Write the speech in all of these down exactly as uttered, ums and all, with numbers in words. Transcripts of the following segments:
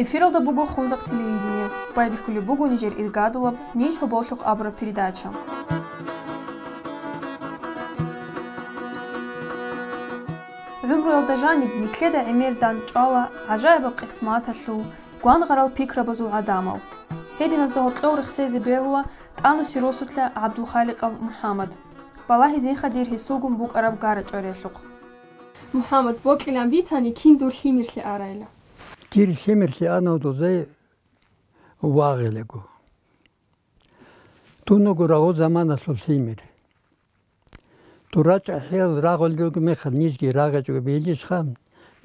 Эфиралда буго Хунзахъ телевидение. Байбихьулеб буго нижер иргадулаб, ниж гьоболлъухъ абураб передача. ГӀумруялда жаниб нилъеда гӀемер дандчӀвала гӀажаибаб къисматалъул, гвангъарал пикрабазул гӀадамал. Гьединазда гьоркьов рехсезе бегьула тӀанусел росулъа ГӀабдулхаликъав МухӀаммад. Балагьизеха дир гьесулгун букӀараб гара-чӀварелъухъ. МухӀаммад, бокьилан бицани, кин дур лъимерлъи арайила? Дир лъимерлъи ана дозай вагъилаго. Дун вуго рагъу заманалъул лъимер. Дур рачӀахӀиял рагъулел ругеб мехалъ нижги рагъичӀого бегьилищха,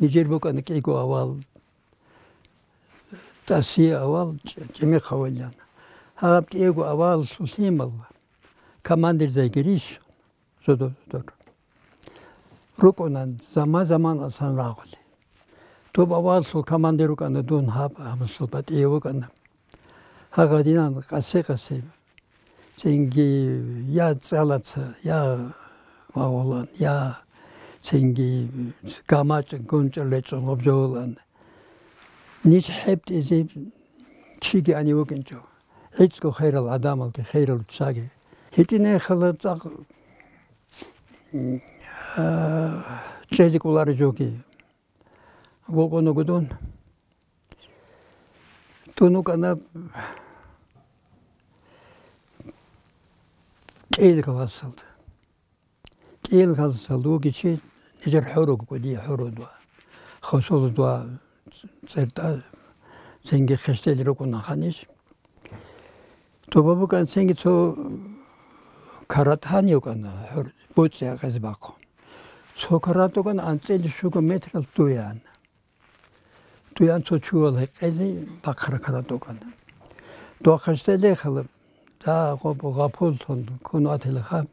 нижер букӀана кӀиго авал, тӀасияб авал, чӀ-, чӀемехъ авалилан. Гьаб кӀиго авалалъул лъимал командир Зайгирищ, зодор-зодор, рукӀуна заман-заманалъ рагъулел. Доб авалалъул командир вукӀана дун, гьаб, гьабалъул батӀияв вукӀана. Гьагъадинан къасе-къасе, цинги я цӀалаца, я вагъулан, я цинги гамачӀ-гунчӀ речӀун гъоб жо вулан. Ниж хӀебтӀизе чиги ани вукӀинчӀо, гӀицӀго херал гӀадамалги, херал руччаги. ГьитӀинехала цӀакъ, а, чӀезе кӀолари жоги. ВукӀунаго дун. Дун вукӀана кӀиялгасалда. КӀиялгасалда вугичи нижер хӀуруго кӀудия, хӀурудва, хосулудва цӀертӀа, цинги хештел рукӀуна ханиш. Доба букӀан цинги цо карат гьанив вукӀана, гьур-, боцӀи гьакъизе бахъун. Цо карат вукӀана анцӀила щуго метрал дуян. Дуян цо чувал гьекъезе бахъараб карат вукӀана. Дохъашда лехала, дагъоб гъапуллъун ккун ватилаха,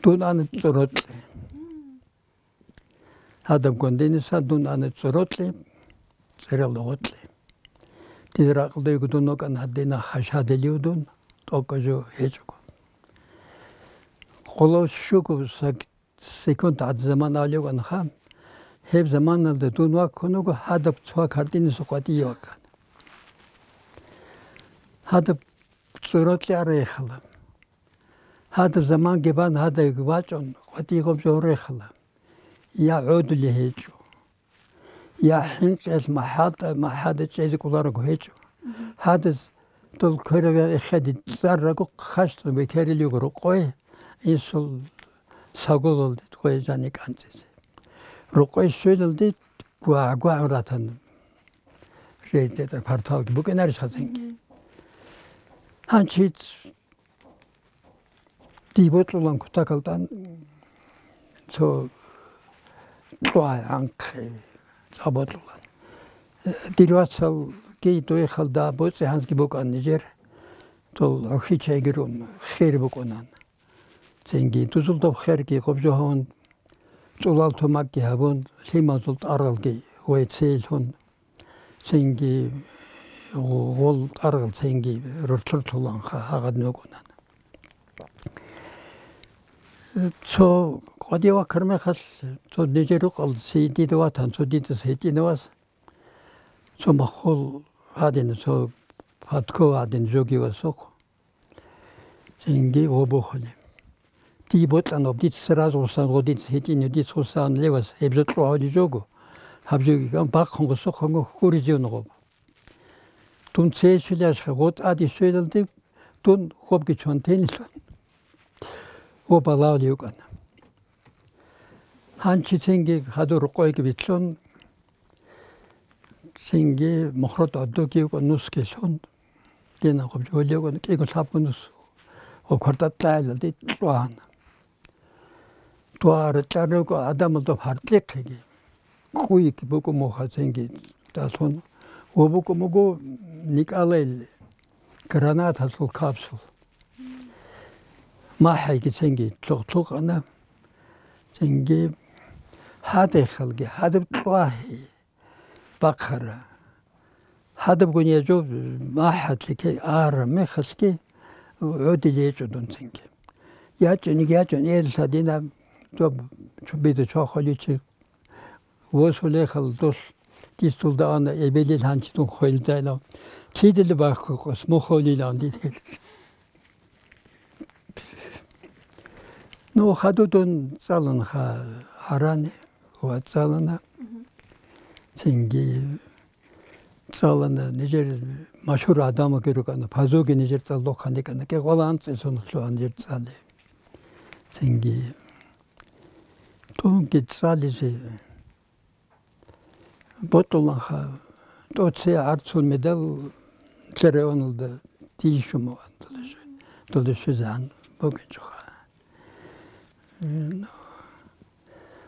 дун ана цӀорокье. Гьадаб гвандениса дун ана цӀорокье, цӀерал гъоркье. Дида ракълдайго дун вукӀана гьадина хашадилив дун, тӀокӀа жо гьечӀого. Къоло щуго саг-, секунд гӀадин заман авлевгӀанха, гьеб заманалда дун ваккун вуго гьадаб цо картиниса къватӀие ваккана. Гьадаб цӀорокье арехала. Гьадаб заманги бан гьадай вачӀун, къватӀие гъоб жо гьорехала. Я гӀодулев гьечӀо, я хӀинкъиялъ махӀалда, махӀалда чӀезе кӀоларого гьечӀо. Гьадаз дол кверага эхеде цӀарраго хъащтӀун бекерилиго рукъой, инсул саголалде гъой жани кӀанцӀизе. Рукъой щвелалде гва-, гва-, ратана. Жейдеда парталги букӀинарищ хазинги. Гьанчи Дие бокьулан кутакалда цо кьвай гӀанхъе цӀа бокьулан. Дир вацалги дуехалда боцӀи гьанзги букӀан нижер, дол гӀухьи чайги рун, хер букӀунан. Цинги дузул доб херги гъоб жо гьавун, цӀулал тумакги гьабун, лъималзул тӀаралги гъой цейлъун, цинги гъол тӀарал цинги руртлъурлъуланха гьагъадин вукӀунан. Цо къватӀие ваккар мехалъ, цо нижер рукъалда ци дида ватан, цо дида гьитӀинав вас, цо маххул гьадин, цо подкова гьадин жогивасухъ. Цинги гъобухъули. Дие бокьанаб, дица сразу гъусан гъо, дица гьитӀинав, дица гъусан левас, гьеб жо кьугьавли жого, гьаб жо бахъун гъусухъанго хьуризевун гъоб. Дун цейщулашха, гъо тӀаде щвелалде, дун гъобги чон тенилъун, гъо балагьули вукӀана. Гьанчи цинги хадур къойги битлъун, цинги мухрот гӀодоги вукӀун нусги лъун, дина гъуб жо гьолев вукӀун кӀиго лъабго нус ва квартат кьагӀилалде кьвана. Дуа рекьарав вукӀун гӀадамал доб гьаркьихъеги, кӀуйги букӀун мухъа цинги далъун, ва букӀун буго никӀалайил гранаталъул капсул. МахӀайги цинги лъукъ-лъукъана, цинги гьадехалги, гьадаб кьвагьи бахъара. Гьадаб гуния жо махӀалъиги ара мехалъги гӀодилечӀо дун цинги. ЯчӀуниг ячӀун, эл лъадина, доб чубида чохоличи восулехал дулъ Дистулда ана эбелил гьанчидун хвелдайла. Кидили бахъу къос, мухолилан дидел. Ну, хадудун цӀалун ха гьарани ва цӀалана. Цинги цӀалана нижер машгьур гӀадамалги рукӀана, пазоги нижер цӀалдохъан рикӀана, кӀикъвала анцӀил соналъугьа нижер цӀали. Цинги тунги цӀализе бокьуланха, тӀоце гӀарцул медал Лерионалда тижищун буган, дуле щвезегӀан букӀинчӀоха. М,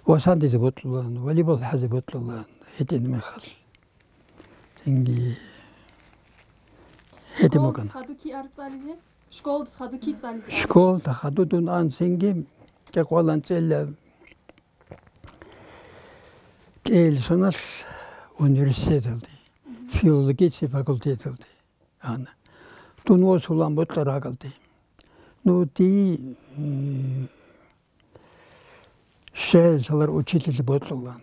васандизе бокьулан, волейбол хӀазе бокьулан, гьитӀин мехалъ. Цинги гьитӀин букӀана. Школдас хадуки ар цӀализе? Школдас хадуки цӀализе? Школда хадудун ан цинги кӀикъвалан цӀела кӀиел соналъ университеталде, филологица факультеталде ана. Дун восулан бокьарагӀалде. Ну, ди, м, щайилъалар учительлъи бокьулан.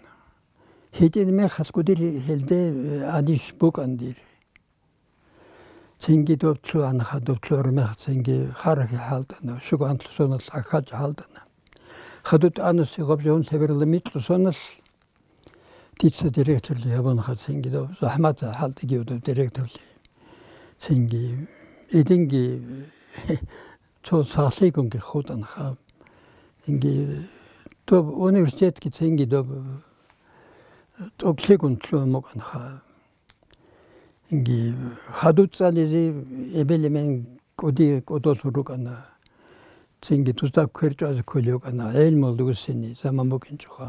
ГьитӀин мехалъ гудир гьелде, э, анищ букӀан дир. Цинги доб цо анаха, доб цо гӀурмех цинги харахъе хӀалтӀана, щуго анлъусоналъ хӀахьачӀ хӀалтӀана. Хадуб тӀанасе гъаб жавун лъаберала микьусоналъ дица директорлъи гьабунаха цинги доб, захӀмат хӀалтӀиги доб директорлъи. Цинги эдинги цо сахлъигунги хутӀанаха. Цинги доб университетги цинги доб тӀокӀлъигун лъугьун букӀанаха. Инги, хадуб цӀализе эбел-эмен кӀуди-кӀодолъун рукӀана. Цинги дузда квер чӀвазе кколев вукӀана, гӀелмуялда вуссине заман букӀинчӀоха.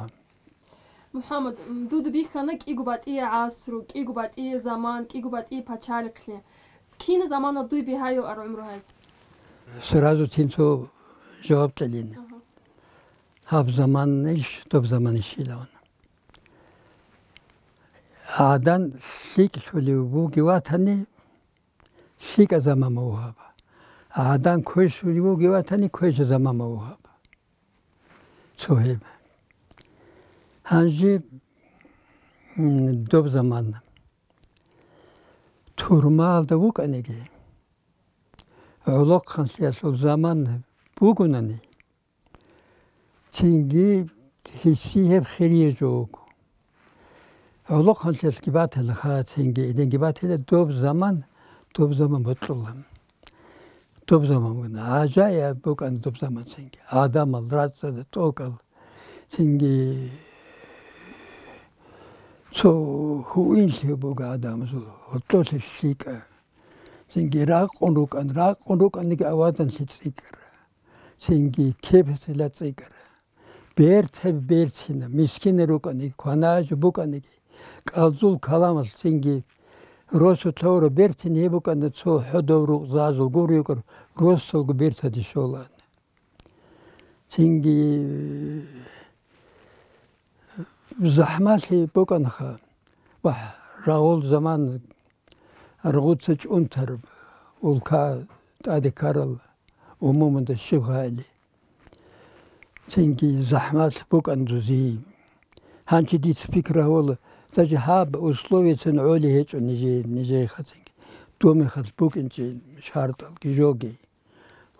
МухӀаммад, м, дуда бихьана кӀиго батӀие гӀасру, кӀиго батӀие заман, кӀиго батӀие пачалихълъи. Кина замана дуй бигьайо ар гӀумру гьайз? Сразу цинцо жаваб кьелин. Ага. Гьаб заманищ, доб заманищ илаван. ГӀадан лъикӀлъулев вуги ватани, лъикӀа заман вугьаба. ГӀадан квешлъулев вуги ватани, квеша заман вугьаба. Цо гьеб. Гьанже, м, доб заман. Турмалда вукӀаниги, гӀолохъанлъиялъул заман бугунани, цинги гьесие гьеб хирие жо вуго. ГӀолохъанлъиялъги батила ха, цинги эдинги батила, доб заман, доб заман бокьула. Доб заман бугин. ГӀажаиб букӀана доб заман цинги. ГӀадамал, рацӀцӀадал, тӀокӀал, цинги цо гьуинлъи буго гӀадамазул, гьоркьолъи лъикӀа. Цинги ракъун рукӀан, ракъун рукӀаниги аваданлъи цӀикӀкӀара. Цинги кепсила цӀикӀкӀара. Бертаб берцина, мискинал рукӀаниги, кваназе букӀаниги, кӀалзул каламалъ цинги росулъ гьавураб бертин гьеб букӀана цо хӀодов рукъзазул гур йикӀар росулго бертаде щолаан. Цинги захӀмалъи букӀанаха, вагь, рагъул заман, аргъуца чӀунтараб улка тӀаде ккарал умумуда щиб гъайли. Цинги захӀмалъ букӀан дузи. Гьанчи дица пикру гьавула, даже гьаб условияцин гӀоли гьечӀо нижее, нижеехъа цинги. Домехалъ букӀинчӀеб шартӀалги жоги.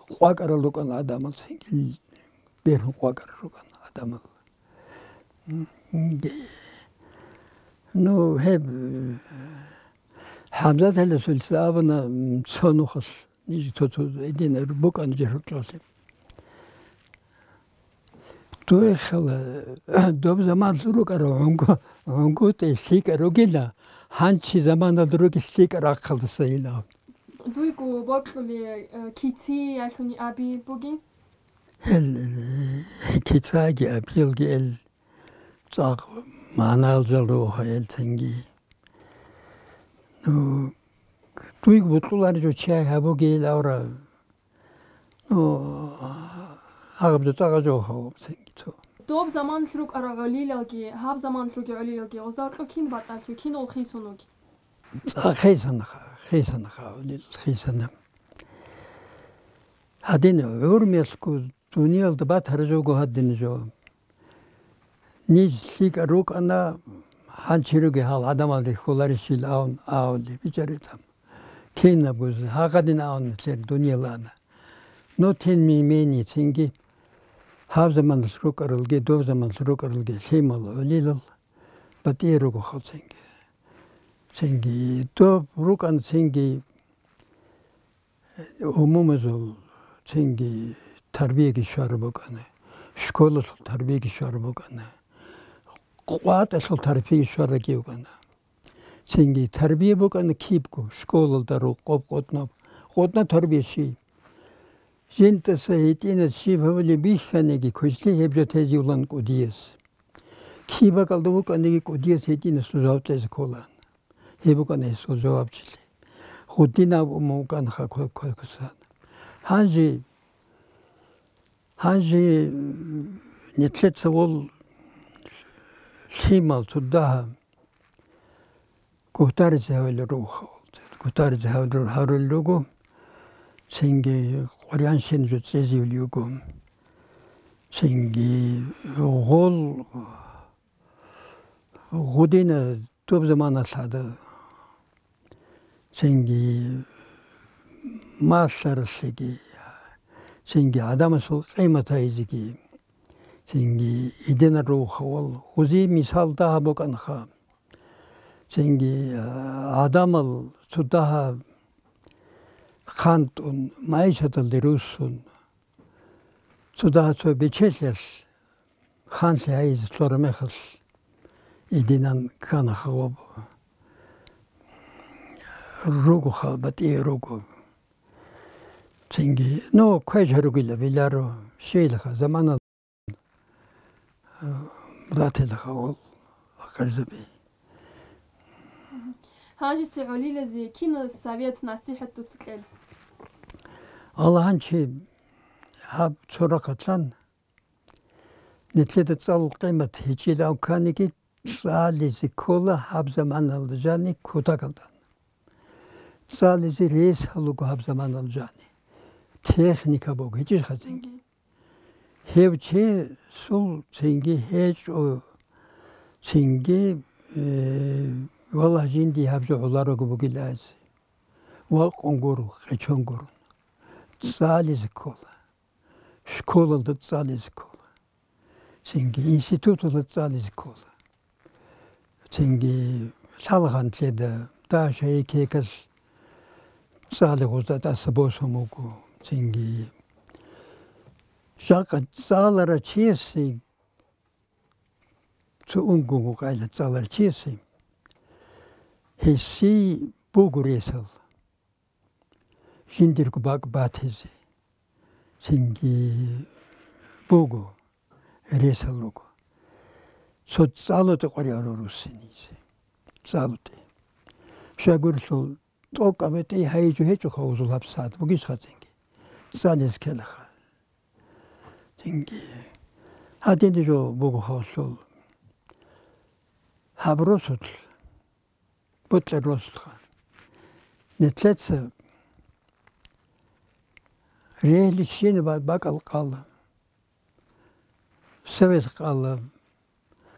КъвакӀарал рукӀан гӀадамал цинги. Бергьун къвакӀарал рукӀан гӀадамал. Ну, гьеб, ХӀамзат гьелдасулъ абуна, м, цо нухалъ. Ниж цо-цо гьединаб букӀана жер гьоркьолъи. Дуе хала, доб заманалъ рукӀарал гӀунгу-, гӀунгутӀи лъикӀа ругила, гьанчи заманалда ругел лъикӀа рахъалдаса ила. Дуйго бокьули, э, кици ялъуни аби буги? Гьел, э, кицаги абилги эл цӀакъ магӀнаялъул жал руго эл цинги. Ну, дуйго бокьуларев чи гьабугейил авра, ну, гьагъаб дуца гъажо гьаваб цинги цо. Доб заманалъ рукӀарал гӀолилалги, гьаб заманалъ ругел гӀолилалги, гъозда гьоркьоб кин батӀалъув, кин олхисун вугев? ЦӀа хисанаха, хисанаха, гӀолил хисана. Гьадин гӀурмиялъго дуниялда батараб жо буго гьадин жо. Ниж лъикӀал рукӀана, гьанчи руги гьал гӀадамал рихьуларищил авун авли бичӀаритӀам. Кинаб гуз гьагъадин авун лъер дунияла ана. Но тем не менее цинги гьаб заманалъ рукӀаралги, доб заманалъ рукӀаралги лъимал гӀолилал батӀи руго хал цинги. Цинги доб рукӀан цинги умумузул цинги тарбияги щвараб букӀана, школалъул тарбияги щвараб букӀана, къватӀалъул тарбияги щвараги букӀана. Цинги тарбия букӀана кибго, школалда рукъоб къотӀноб, къотӀна тарбия щиб. ЖинтӀаса гьитӀинас щиб гьабулеб бихьаниги квешлъи гьеб жо тезивлан кӀудияс. Киб бакӀалда вукӀаниги кӀудияс гьитӀинасул жаваб кьезе кколаан. Гьеб букӀана гьесул жавабчилъи. Гъудинаб умукӀанха квекквекквасан. Гьанже, гьанже, м, нилъеца вол лъимал цо дагьа гугьтаризе гьавилел руго. Гугьтаризе гьавилел гьарулел руго. Цинги къуръан щинаб жо цӀезевли руго. Цинги гъол гъудина доб заманалъ гьада, цинги малъаралъеги, цинги гӀадамасул къимат гьайизеги, цинги идинар руго хавал. Гъузи мисал дагьаб букӀанха. Цинги, а, гӀадамал цо дагьа хъантӀун, майшадалде руссун, цо дагьа цо бечелъиялъ ханлъи гьайизе лъугьараб мехалъ, идинан ккана хаваб руго, хал батӀи руго. Цинги, ну, квеш гьаругила биларо, щейилаха замана, а, ратилаха вал ахирзаби. Гьанжеси гӀолилазе кинал совет-насихӀат дуца кьел? Аллагьанчи гьаб цо рахъатлъан Нилъеда цӀалул къимат гьечӀилан кканиги, цӀализе ккола гьаб заманалда жани кутакалда. ЦӀализе рес гьалуго гьаб заманалда жани. Техника буго, гьечӀищ хазинги. Гьев чесул цинги гьечӀо, цинги, э, валлагь, жинди гьаб жо гӀоларого бугилазе. Вакъун гуро, къечон гуро. ЦӀализе ккола. Школалда цӀализе ккола. Цинги институталда цӀализе ккола. Цинги лъалгъан лъеда, дагьа-шагьи кекалъ цӀалигъузда тӀаса босун буго. Цинги жакъа цӀаларав чиясе, цо унгун гукъайла цӀаларав чиясе, гьесие буго ресал. Жиндирго бакӀ батизе. Цинги буго, ресал руго. Цо цӀалутӀе къваригӀуро руссинизе. ЦӀалутӀе. Щай гурелъул, тӀокӀаб бетӀи гьайижу гьечӀо хавузул гьабсагӀат бугищха цинги. ЦӀализе ккелаха. Цинги. Гьадин жо буго хавлъул. Гьаб росулъ. БутӀа росулха. Нилъеца регьличӀин ба-, бакӀал къала. Совет къала,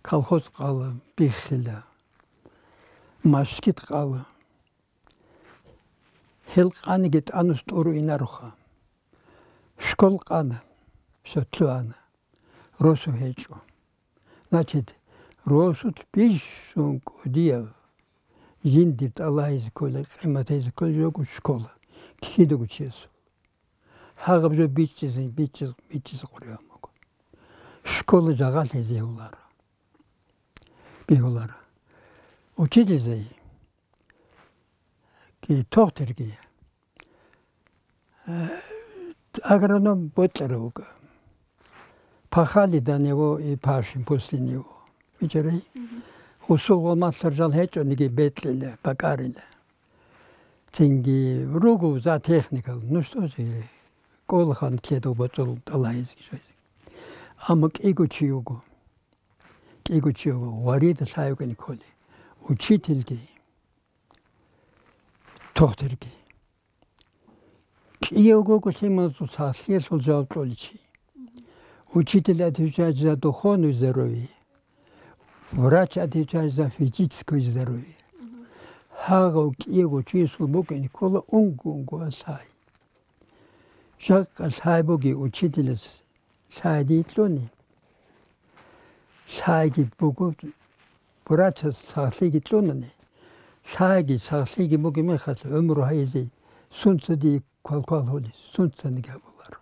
колхоз къала, биххила. Мажгит къала. Гьел къаниги тӀанус тӀуру инаруха. Школ къана, сотлъугьана. Росу гьечӀо. Значит, росулъ бищун кӀудияв жинди тӀалаизе ккола, къиматизе ккола жого школа, кидаго чиясул. Гьагъаб жо бичӀчӀизе, бичӀчӀизе, бичӀчӀизе къуригӀун буго. Школа жагъалъизе гьуларо. Бигьуларо. Учительзай, ки тохтирги. Э, агроном бокьарав вуго. Пахали до него и пашем после него. Видели? Мгм. Гъусул ва малъар жал гьечӀониги бекьила, бакӀарила. Цинги руго за техникал, ну что же, кӀолаха нилъеда боцӀул тӀалаизе. Амма кӀиго чи вуго. КӀиго чи вуго. Варида лъай вукӀине кколей. Учительги. Тохтирги. КӀиявго лъималазул сахлъиялъул жаваб кьоличи. Учитель отвечает за духовное здоровье. Врач отвечает за физическое здоровье. Гьагъав кӀиявго чиясул букӀине ккола унго-унго лъай. Жакъа лъай буги учителас лъай дие кьуни. Лъайги буго, врачас сахлъиги кьунани. Лъайги сахлъиги буги мехалъ гӀумру гьайизе сунца дие квалквал гьули, сунцаниги гьабуларо.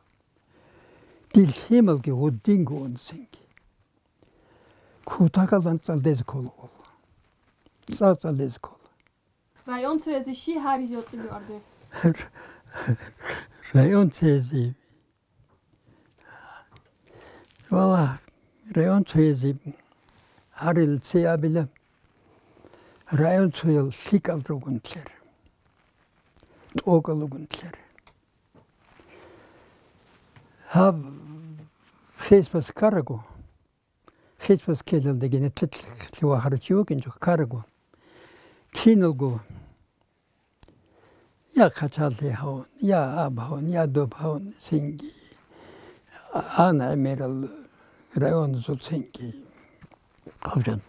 Дир лъималги гъуддинго унцинги. Кутакалдан цӀалдезе ккола гъола. ЦӀа цӀалдезе ккола. Районцоязе щи гьаризе йокьилев арде? Районцоязе. Валлагь, районцоязе гьарил ци абила, районцоял лъикӀал ругун лъер. ТӀокӀал ругун лъер. Гьаб хисбас ккараго, хисбас ккелалдаги нететлъи вагьарав чи вукӀинчӀо ккараго, киналго, я хъачалъи гьавун, я аб гьавун, я доб гьавун, цинги ан гӀемерал районазул цинги. Гьаб жан,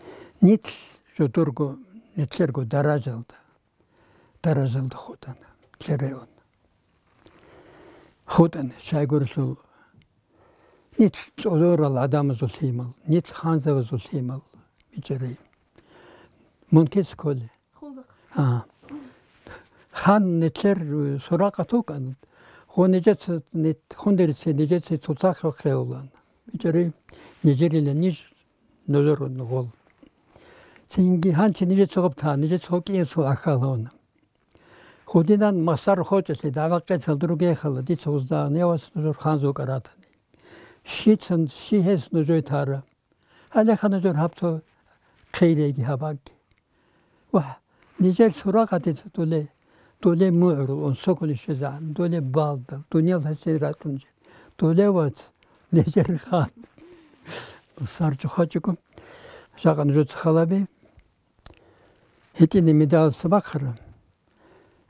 нилъ жодорго, нилъерго даражалда, даражалда хутӀана, нилъер район. ХутӀана, щайгурелъул, нилъ цӀодорал гӀадамазул лъимал, нилъ ханзабазул лъимал бичӀчӀарай. Мун киса кколей? Хунзахъ. А. Хан нилъер суракъат вукӀана. Гъо нижеца, нилъ-, хундерице нижеца цоцахъ вахъеулан. БичӀчӀарай, нижерила ниж нужер гъол. Цинги гьанчи нижеца гъаб та, нижеца гъо кӀиясул ахьал гьавна. Гъудинан масар хочӀалъе дагӀба-къецал ругехала, дица гъуздагӀан явас нужер ханзукӀа ратани. Щицан, щи гьес нужой тара? Гьалеха нужер гьаб цо хъейреги гьабаги. Ва нижер суракъатица доле, доле мугӀрул унсокуни щвезегӀан, доле балдал, дуниял гьесин ратӀун жи. Доле вац, нижер хат. Сарчу хочӀого, жакъа нужеца халаби. ГьитӀине медалалъа бахъара.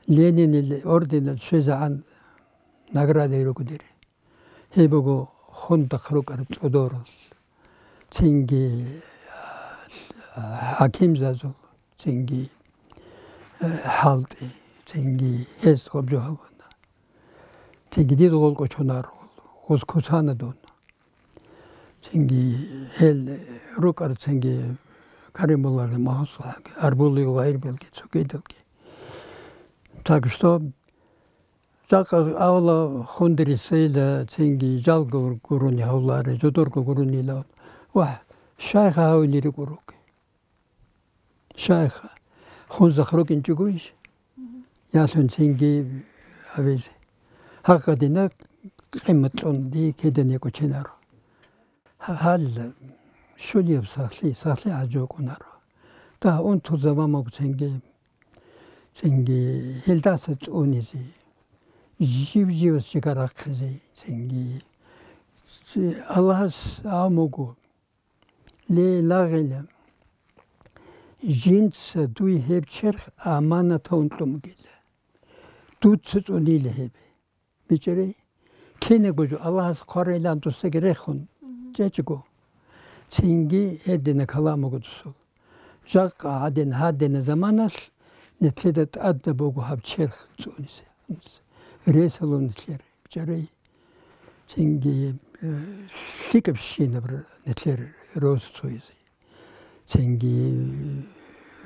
Ленинил орденал щвезегӀан наградаи руго дир. Гьеб буго хундахъ рукӀараб цӀодорал, цинги, а, хӀакимзазул, цинги, а, хӀалтӀи, цинги гьез гъаб жо гьабуна. Цинги дир гъол кӀочонар, гъоз куцана дун. Цинги гьел рукӀар цинги Каримуллагьил магьусулги, Арбулил гъайрбелги, цогидалги. Так что, жакъа авла хундерисейла цинги жалго гурони гьавлари, жодорго гуронила. Ва щайха гьавилири гуроги. Щайха, хунзахъ рукӀинчӀогойищ? Ялъун цинги гьавизе. Гьагъадина къиматлъун дие киданиго чинаро. Гьалла, щулияб сахлъи, сахлъи гӀажо кӀунаро. Дагь унтузабамаг цинги, цинги гьелдаса цӀунизе, жив-живас жигар рахъизе, цинги. Аллагьас абун буго, Ле, лагъила, жинца дуй гьеб черх аманатав кьун бугила. Дуца цӀунила гьеб. БичӀчӀарай, кинабго жо Аллагьас хъварилан дусаги рехун чӀечӀого, цинги гьедина калам буго дусул. Жакъа гьадин гьадина заманалъ нилъеда тӀадаб буго гьаб черх цӀунизе. Ресалун нилъер, бичӀчӀарай. Цинги, э, лъикӀабщинаб р-, нилъер росулъ цоязе. Цинги,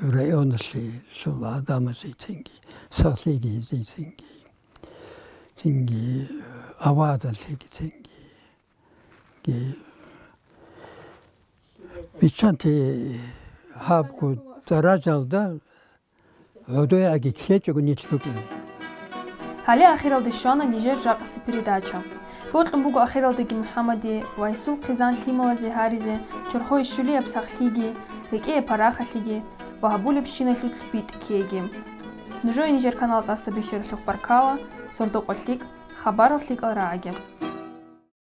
э, районалъе лъугьа гӀадамазе, цинги сахлъиги гьезие, цинги, цинги, э, авадалъеги, цинги, ге-, биччанте гьабго даражалда гӀодоягӀаги ккечӀого нилъ рукӀине. Гьале ахиралде щвана нижер жакъаси передача. Бокьун буго ахиралдаги МухӀаммаде ва гьесул хъизан лъималазе гьаризе чорхое щулияб сахлъиги, рекӀее парахалъиги ва гьабулебщиналъулъ битӀа ккейги. Нужее нижер канал тӀаса бищаралъухъ баркала, сордо-къо лъикӀ, хабарал лъикӀал рагӀаги.